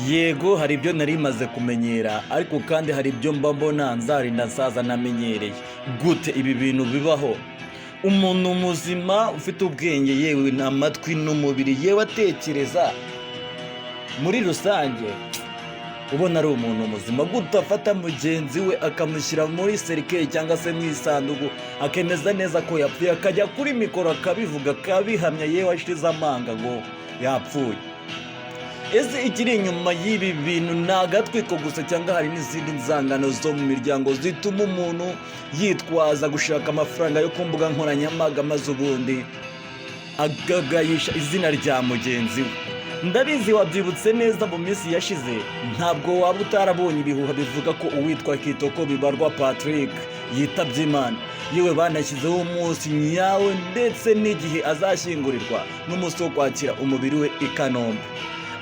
Yego, hari ibyo nari maze kumenyera, ariko kandi hari ibyo mba mbona nzarinda nsaza namenyereye. Gute ibi bintu bibaho? Umuntu muzima ufite ubwenge, yewe n'amatwi n'umubiri, yewe atekereza muri rusange, ubona ari umuntu muzima, gute afata mugenzi we akamushyira muri cercueil cyangwa se mu isanduku, akemeza neza ko yapfuye, akajya kuri mikoro akabivuga, akabihamya, yewe ashize amanga ngo yapfuye? Ese ikiri inyuma y'ibi bintu ni agatwiko gusa, cyangwa hari n'izindi nzangano zo mu miryango zituma umuntu yitwaza gushaka amafaranga yo ku mbuga nkoranyambaga, maze ubundi akagayisha izina rya mugenzi we? Ndabizi wabyibutse neza mu minsi yashize, ntabwo waba utarabonye ibihuha bivuga ko uwitwa Kitoko Bibarwa Patrick yitabye Imana. Yewe, banashyizeho umunsi nyawe ndetse n'igihe azashyingurirwa n'umunsi wo kwakira umubiri we i Kanombe.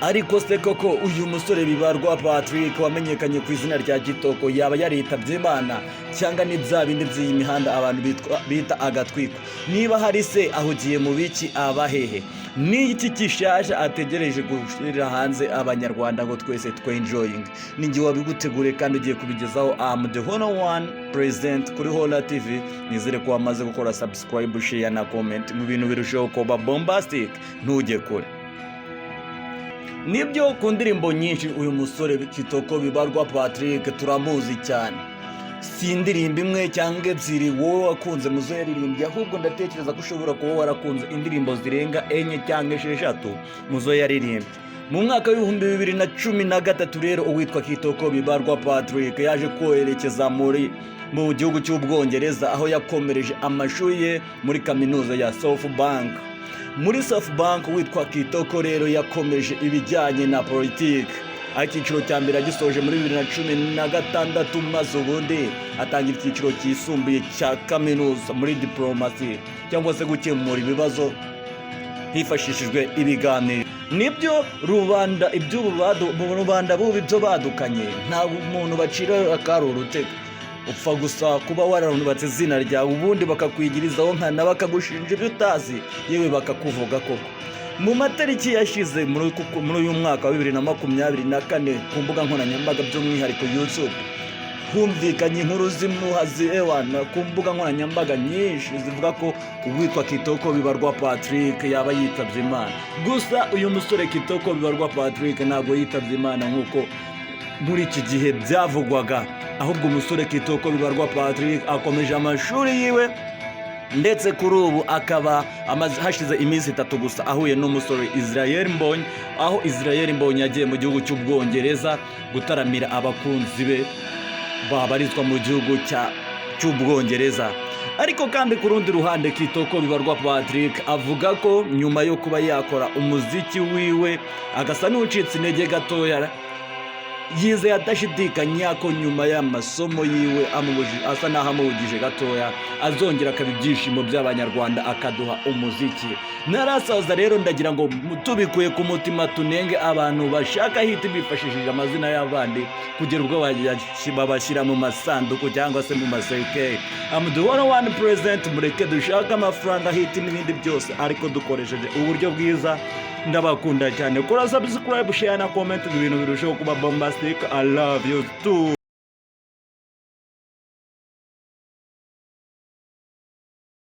Ariko se koko uyu musore Bibarwa Patrick wamenyekanye ku izina rya Kitoko yaba yaritabye Imana, cyangwa ni bya bindi by'iyi mihanda abantu bita agatwiko? Niba hari se, ahugiye mu biki? Aba hehe? Ni iki gishaje ategereje gushyira hanze abanyarwanda ngo twese twenjoyinge? Ninjye wabiguteguriye kandi ugiye kubigezaho. Am the honor one present kuri Hola TV. Nizere ko wamaze gukora subscribe, share na comment, mu bintu birushaho kuba bombastic. Ntujye kure. Nibyo, ku ndirimbo nyinshi uyu musore Kitoko Bibarwa Patrick turamuzi cyane. Si indirimbo imwe cyangwa ebyiri wowe wakunze muzo yaririmbye, ahubwo ndatekereza ko ushobora kuba warakunze indirimbo zirenga enye cyangwa esheshatu muzo yaririmbye. Mu mwaka w'2013 rero, uwitwa Kitoko Bibarwa Patrick yaje kwerekeza mu gihugu cy'Ubwongereza, aho yakomereje amashuri ye muri kaminuza ya South Bank. Muri South Bank witwa Kitoko rero yakomeje ibijyanye na politiki, aho icyiciro cya mbere yagisoje muri 2016, maze ubundi atangira icyiciro cyisumbuye cya kaminuza muri diporomasi, cyangwa se gukemura ibibazo hifashishijwe ibiganiro. Nibyo, rubanda iby'ubu rubanda bubu ibyo badukanye, nta muntu bacira akari urutega. Upfa gusa kuba warubatse izina ryawe, ubundi bakakwigirizaho nkana, bakagushinja ibyo utazi, yewe bakakuvuga koko. Mu matariki yashize muri uyu mwaka wa 2024, ku mbuga nkoranyambaga, by'umwihariko YouTube, humvikanye inkuru z'imuhazi ewana ku mbuga nkoranyambaga nyinshi zivuga ko uwitwa Kitoko Bibarwa Patrick yaba yitabye Imana. Gusa uyu musore Kitoko Bibarwa Patrick ntabwo yitabye Imana nk'uko muri iki gihe byavugwaga, ahubwo umusore Kitoko Bibarwa Patrick akomeje amashuri yiwe, ndetse kuri ubu akaba amaze hashize iminsi 3 gusa ahuye n'umusore Israel Mbonyi, aho Israel Mbonyi yagiye mu gihugu cy'Ubwongereza gutaramira abakunzi be babarizwa mu gihugu cy'Ubwongereza. Ariko kandi ku rundi ruhande, Kitoko Bibarwa Patrick avuga ko nyuma yo kuba yakora umuziki wiwe agasa n'ucitse intege gatoya, yizeye adashidikanya ko nyuma y'amasomo yiwe asa n'aho amuhugije gatoya, azongera akaba ibyishimo by'abanyarwanda, akaduha umuziki. Ntarasoza rero, ndagira ngo tubikuye ku mutima tunenge abantu bashaka hit bifashishije amazina y'abandi, kugera ubwo babashyira mu masanduku cyangwa se mu macercueil. Am the one one president. Mureke dushake amafaranga, hit n'ibindi byose, ariko dukoresheje uburyo bwiza. Ndabakunda cyane. Kora subscribe, share na comment, ibintu birushaho kuba bombastic. I love you too.